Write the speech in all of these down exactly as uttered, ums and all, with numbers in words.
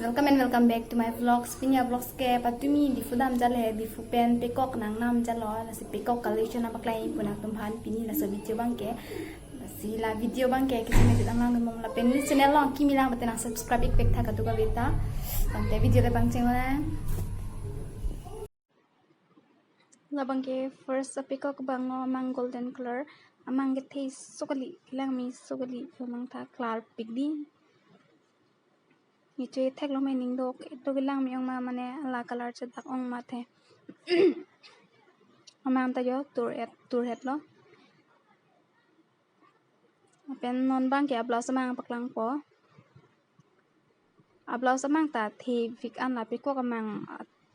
Welcome and welcome back to my vlogs. Pini avlogs ke patumi Diphu damjat le, Diphu pen peacock nangnamjatlo, lasi peacock collection nangpaklangji pu nangtumphan pini laso video abangke. Lasi la video abangke kisi mejit anglang dun mom lapen neli channel along kimi lang pute nang subscribe ik pek tha kadokave ta. Tangte video le pangcheng lang. Labangke first a peacock abang lo, amang golden color, amang kethe so kali, kelang me so kali, amang ta klarpik di. Ngiche thek lo me ning do, do kelang me ong ma mane la color chedak ong ma the. Amang ta jo tur et, tur het lo. Lapen non abangke a blouse amang paklangpo. A blouse amang ta thepik an la peacock amang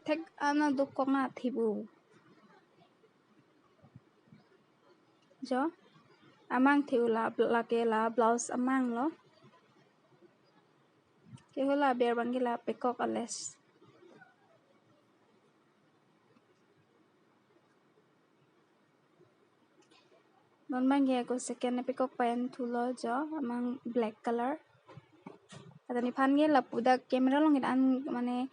thek an aduk kok na thep-o. Jo, amang thep-o la, lake la blouse amang lo. Ke hala aber abangke la peacock a lace. Non abangke ako second a peacock pen thulo jo, amang black color. Lata nephan ke lapu dak camera along an mane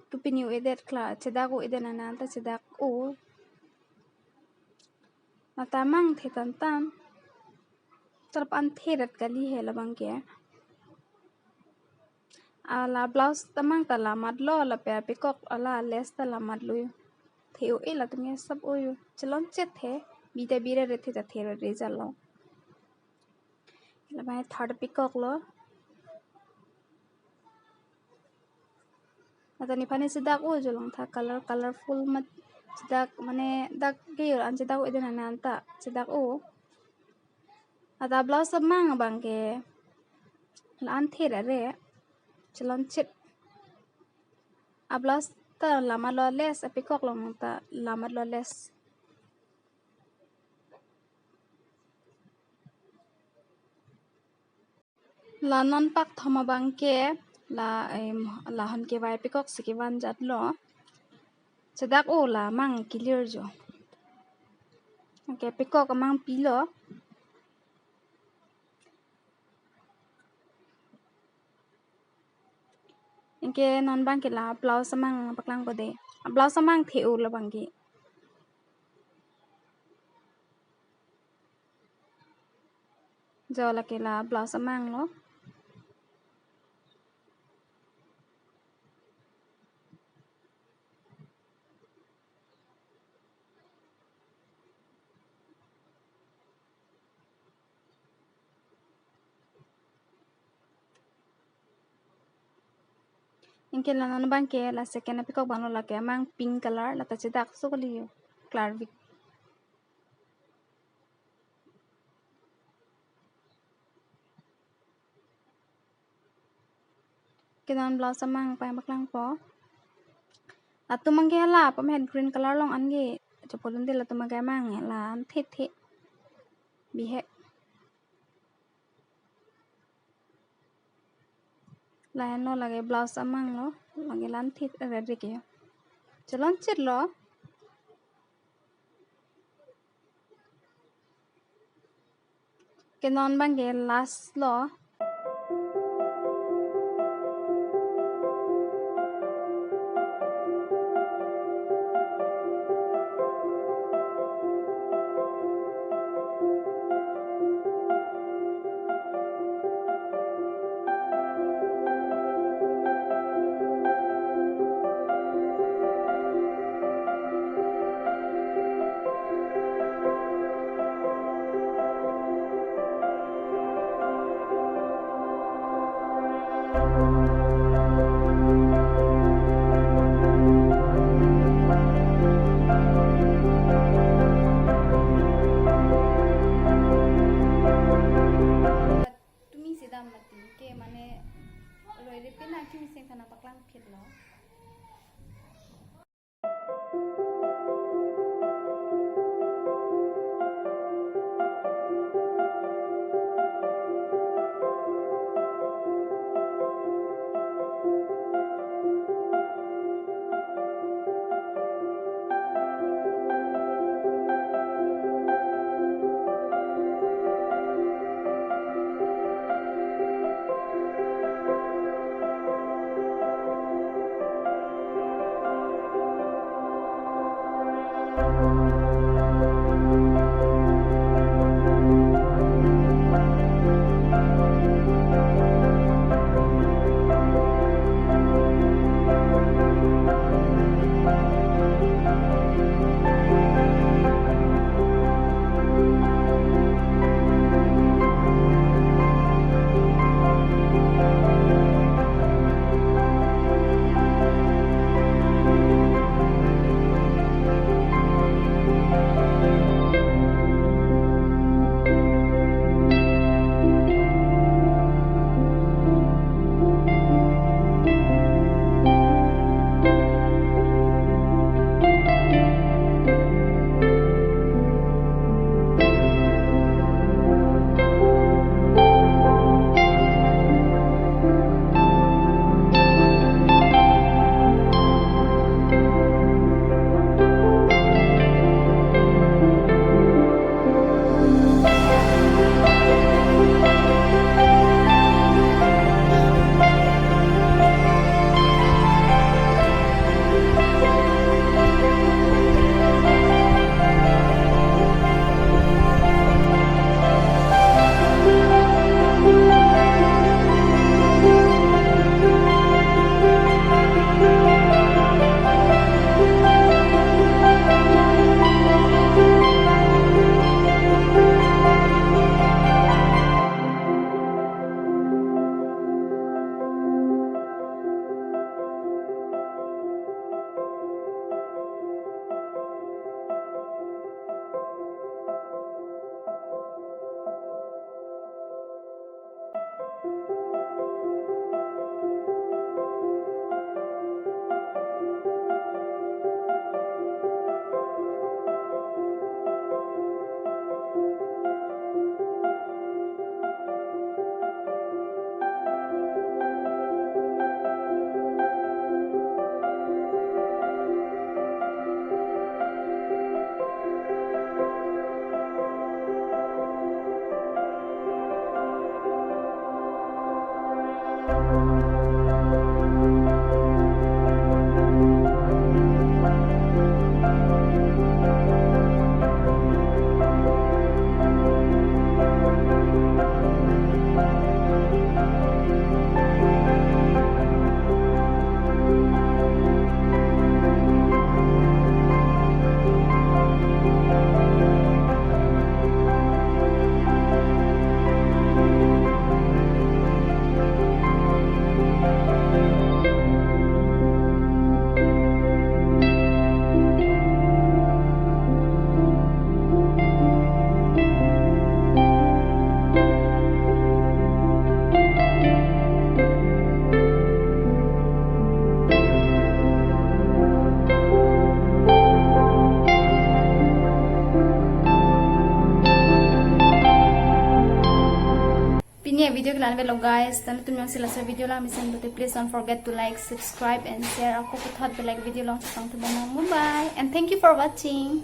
kepini-o-edet kla, chedak-o-edet nang nang ta chedak-o. Lata amang the tan tan. Tarap an the ret kali he labangke. A la blouse ta amang ta lamat lo, lapen a peacock a la lace ta lamat lo. The-o-e latum ke sap-o yo. Chelonchit the, bi ta bi re re the ta the re re jalo. Labang third peacock lo. Lata nephan chedak-o jo lang tha color, colorful mat chedak mane dak ke yo an chedak-o-edet nang nang ta chedak-o. Lata blouse amang abangke la an the ra re, chelonchit. A blouse ta lamat lo lace, a peacock along ta lamat lo lace. La non pakthom abangke la, em, lahon kevai peacock si kevanjat lo. Chedak-o la amang kilir jo. Anke peacock amang pilo. Anke non abangke la blouse amang paklangpo de. Blouse amang the-o labangke. Jo lake la blouse amang lo. Anke la non abangke la second a peacock abang lo, lake amang pink color, lata chedak so kali yo, klarpik. Ke non blouse amang pen paklangpo. Latum abangke hala pamhet green color along an ke chopolun de, latum abangke amang la an the the. Bihek. Lahenlo lake blouse amang lo, lake la an the re re ke yo. Chelonchit lo. Ke non abangke last lo. Tumi si dam mati ke mane roi ripin na kimi seng kana paklang phit lo. Lang velo guys, tan tum yang sila sa video lang mesen pute, please don't forget to like, subscribe and share. Ako puthot belek video along chetong tum bang. Bye bye and thank you for watching.